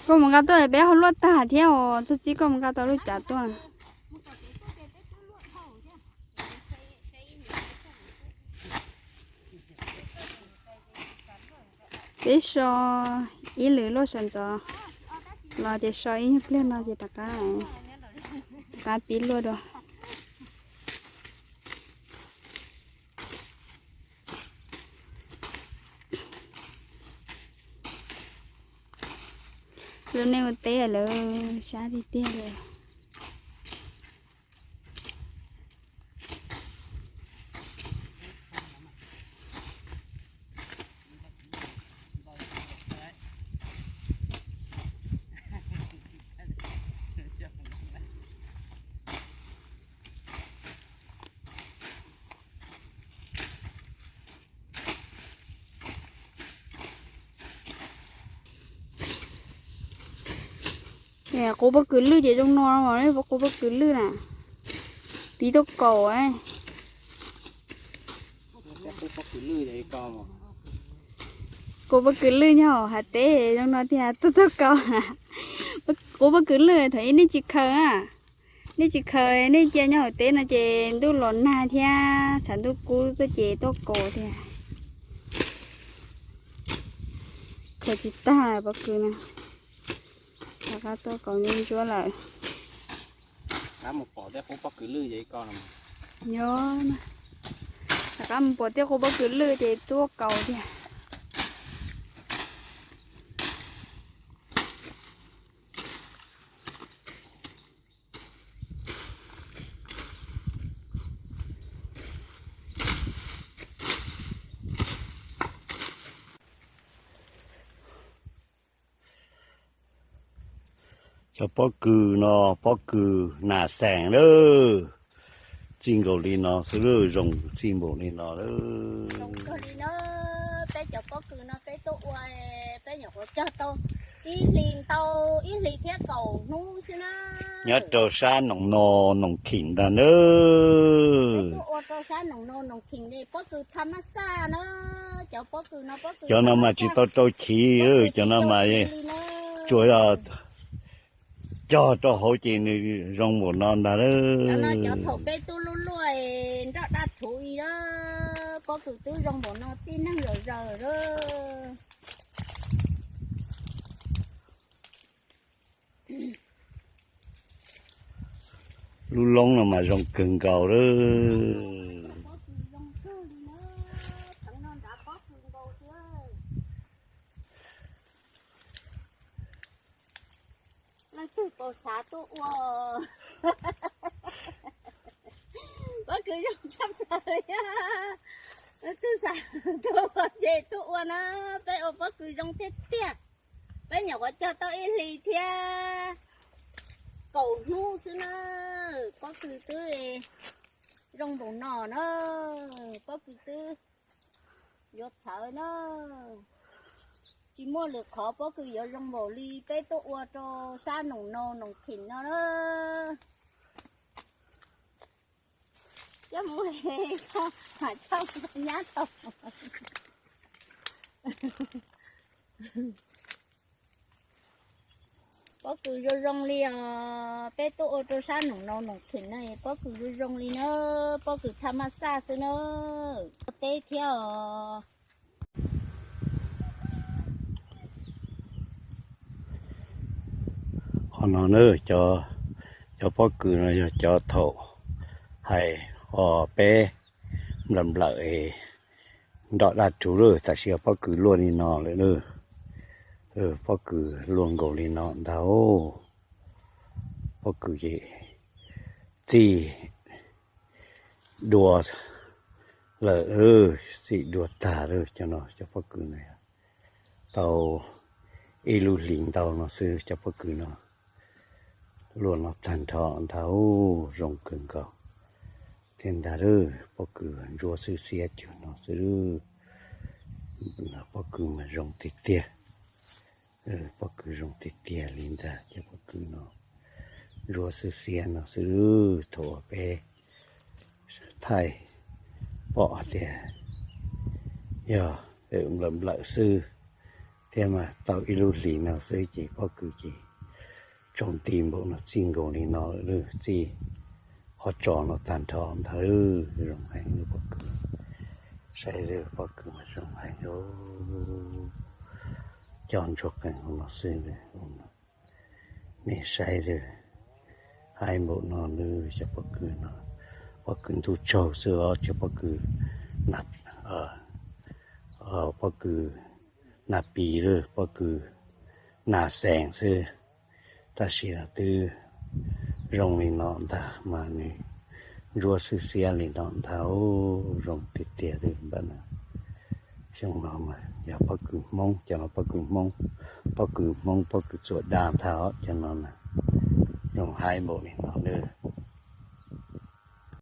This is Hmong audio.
Koj mus nqa tuaj peb ho luaj tag thiab os, txog txij koj mus nqa tau lub cav tuaj. Peb so ib lwm luaj sawv ntxov los ces so ib nyuag pliag no ces rov qab, rov qab pib luaj dua. Lub neej ua teb lawv sab tiag tiag li. Qub pob kws lwj ces zoo no, qub pob kws lwj na, pib tuaj kaus. Qub pob kws lwj nyob hauv hav teb zoo no tiag, tuaj tuaj kaus. Qub pob kws lwj thaum ub nej tsis khaws a, nej tsis khaws, nej cia nyob hauv teb no ces ntuj los nag thiab tshav ntuj kub tuaj ces tuaj kaus tiag. Khaws tsis tag pob kws no, rov qab tuaj kaus ntsuab ntsuab lawm. Rov qab mus pom tej qub pob kws lwj ces tuaj kaus tiag. Cov pob kws no, pob kws nas xees lawm. Txij nkaus li no xwb, zoo txij npaum li no lawm. Peb cov pob kws no peb tuaj ua, peb nyuam qhuav cog tau ib hlis ntau, ib hlis thiab kaum hnub xwb na. Nyob rau sab Noom No, Noom Kheem ntag na. Tuaj ua rau sab Noom No, Noom Kheem li pob kws tham mas xaj na. Cov pob kws no, cov no mas tsis tau rau chiv, cov no mas tsuas cog rau hauv ces nws zoo npaum no ntag. Cov no cov thaum peb tub luaj luaj nroj daj rhuv li na, pob kws twb zoo npaum no txij neeg zom zaws lawm. Lub loob no mas zoo kawg nkaus lawm. Leej twg puas xav tuaj ua pob kws zoo tshaj plaws li? Leej twg xav tuaj ua ces tuaj ua na, peb ua pob kws zoo tiag tiag. Peb nyuam qhuav cog tau ib hlis thiab kaum hnub xwb na, pob kws twb zoo npaum no na, pob kws twb yuav txhawv na. Tsis muaj lwm qhov pob kws yuav zoo npaum li peb tuaj ua rau sab Noom No, Noom Kheem no na. Coj mus, mam coj nyab tau. Pob kws zoo zoo li os, peb tuaj ua rau sab Noom No, Noom Kheem no pob kws zoo zoo li na, pob kws tham mas xaj xwb na, ua teb thiab os. Qhov no na, cov pob kws no yog cov thaum hais os peb nplawm nplawm nroj daj rhuv lawm, tam sim pob kws luaj li no lawm na. Pob kws luaj nkaus li no ntag. Pob kws ces txij dua lawm, txij dua tag lawm. Cov no cov pob kws no tau ib lub hlis ntau no xwb, cov pob kws no luaj no tag nrho ntag. Zoo kawg nkaus thiab ntag. Pob kws ntsuab xwb xiab cuag no xwb. Pob kws mas zoo tiag tiag. Pob kws zoo tiag tiag li ntag, cov pob kws no ntsuab xwb xiab no xwb. Thaum uas peb thaij pom tias yog nplawm nplawm xwb, Thiab mas tau ib lub hlis no xwb ces pob kws ces tsoo nti npaum no, txij nkaus li no lawm, txij qhov tso no tag nrho ntag. Zoo heev lawm pob kws, saib lawm pob kws mas zoo heev lawm. Coj ntsuag qees hauv no xwb, nej saib lawm, haib npaum no lawm cov pob kws no. Pob kws ntuj tsaug xwb os, cov pob kws, pob kws nas pis lawm, pob kws nas xees xwb. Tab sis los twb zoo li no ntag mas nws ntsuab xwb xiab li no ntag. Zoo tiag tiag li npawg na. Xyoo no mas yog pob kws Hmoob, cov no pob kws Hmoob, pob kws Hmoob pob kws txuas dag ntag os cov no na. Zoo haib npaum li no lawm.